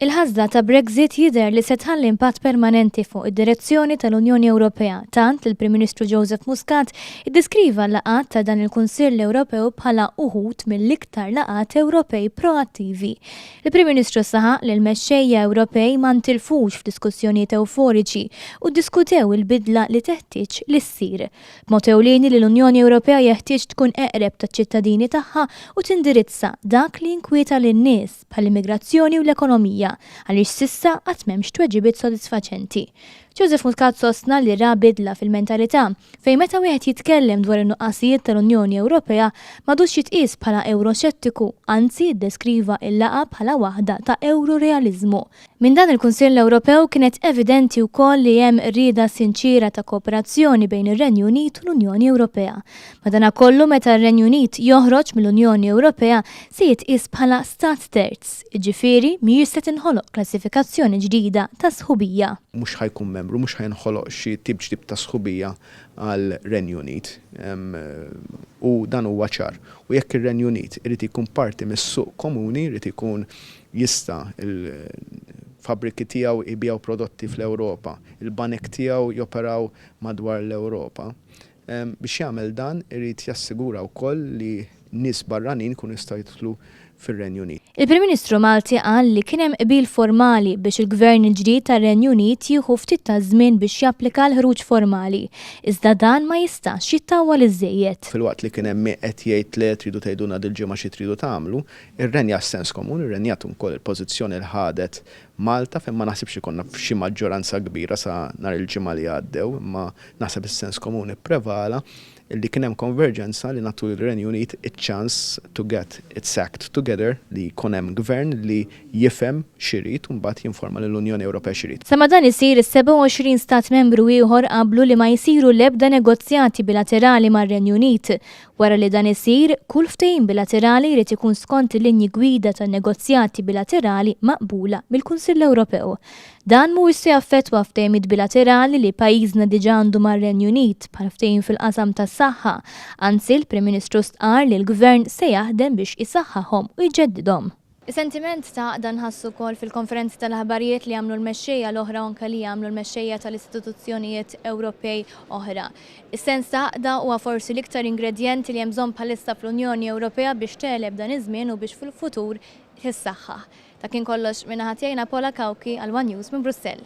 Il-ħażla ta' Brexit jidher li se tħalli impatt permanenti fuq id-direzzjoni tal-Unjoni Ewropea tant li l-Prim Ministru Joseph Muscat iddeskriva l-laqgħat ta' dan il-Kunsill Ewropew bħala uħud mill-iktar laqgħat Ewropej proattivi. Il-Prim Ministru saħaq li l-mexxejja Ewropej ma ntilfux f'diskussjonijiet ewforiċi u ddiskutew il-bidla li teħtieġ li ssir. B'mod ewlieni li l-Unjoni Ewropea jeħtieġ tkun eqreb taċ-ċittadini tagħha u tindirizza dak li jinkwieta lin-nies, bħall-immigrazzjoni u l-ekonomija, għaliex s'issa għad m'hemmx tweġibiet sodisfaċenti. Joseph Muscat sostna li ra bidla fil-mentalità, fejn meta wieħed jitkellem dwar in-nuqqasijiet tal-Unjoni Ewropea m'għadux jitqies bħala ewroxettiku, anzi ddeskriva l-laqgħa bħala waħda ta' ewrorealiżmu. Minn dan il-Kunsill Ewropew kienet evidenti wkoll li hemm rieda sinċiera ta' kooperazzjoni bejn ir-Renju Unit u l-Unjoni Ewropea. Madanakollu meta r-Renju Unit joħroġ mill-Unjoni Ewropea se jitqies bħala stat terz, jiġifieri mhijiex se tinħoloq klassifikazzjoni ġdida ta' sħubija. Mhux ħa jkun membru, mhux ħa jinħoloq xi tip ġdid ta' sħubija għal-Renju Unit. U dan huwa ċar. U jekk ir-Renju Unit irid ikun parti mis-suq komuni, irid ikun jista' l-fabbriki tiegħu jbigħu prodotti fl-Ewropa, il-banek tiegħu joperaw madwar l-Ewropa, Biex jagħmel dan irid jassigura wkoll li nies barranin ikunu jistgħu jidħlu fir-Renju Unit. Il-Prim Ministru Malti qal li kien hemm qbil formali biex il-Gvern il-ġdid tar-Renju Unit jieħu ftit taż-żmien biex japplika l-ħruġ formali, iżda dan ma jistax jittawwal iżżejjed. Filwaqt li kien hemm min qed jgħid le tridu tgħidulna dil-ġimgħa xi tridu tagħmlu, irrenja s-sens komun, irrenjat ukoll il-pożizzjoni li ħadet Malta fejn ma naħsibx li konna f'xi maġġoranza kbira sa nhar il-Ġimgħa li għaddew, imma naħseb is-sens komuni pprevala li kien hemm konverġenza li nagħtu lir-Renju Unit iċ-ċans to get its act together, li jkun hemm gvern li jifhem x'irid u mbagħad jinforma lill-Unjoni Ewropea x'irid. Sa ma dan isir, is-27 stat membru ieħor qablu li ma jsiru l-ebda negozjati bilaterali mar-Renju Unit. Wara li dan isir, kull ftehim bilaterali jrid ikun skont il-linji gwida tan-negozjati bilaterali maqbula mill-Kunsill Ewropew. Dan mhuwiex se jaffettwa ftehimiet bilaterali li pajjiżna diġà għandu mar-Renju Unit, bħal ftehim fil-qasam tas-saħħa. Anzi, l-Prim Ministru stqarr li l-Gvern se jaħdem biex isaħħaħhom u jġeddidhom. Is-sentiment ta' għaqda nħass ukoll fil-konferenzi tal-aħbarijiet li għamlu l-mexxejja l-oħra u anke li għamlu l-mexxejja tal-istituzzjonijiet Ewropej oħra. Is-sens ta' għaqda huwa forsi l-iktar ingredjent li hemm bżonn bħalissa fl-Unjoni Ewropea biex tegħleb dan iż-żmien u biex fil-futur tissaħħaħ. Dak kien kollox min-naħa tiegħi Napola Cauchi għal one News minn Brussell.